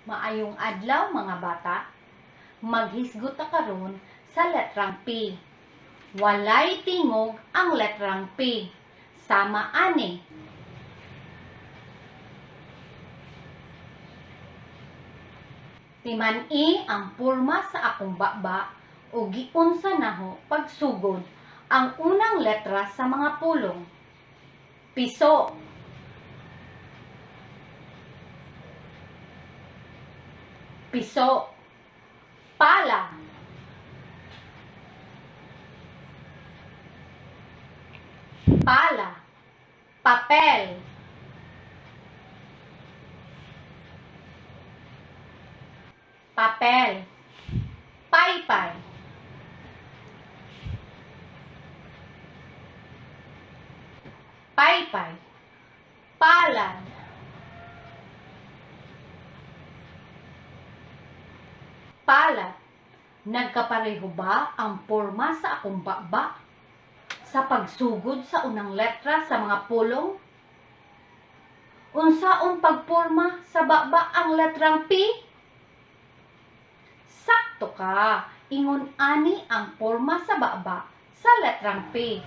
Maayong adlaw, mga bata. Maghisgot ta karon sa letrang P. Walay tingog ang letrang P. Sama ani. Timan-i ang porma sa akong baba o giunsa naho pagsugod ang unang letra sa mga pulong. Piso. Piso. Pala. Pala. Papel. Papel. Paypay. Paypay. Palad. Palad. Nagkapareho ba ang porma sa akong baba sa pagsugod sa unang letra sa mga pulong? Unsaon pagporma sa baba ang letrang P? Sakto ka, ingon ani ang porma sa baba sa letrang P.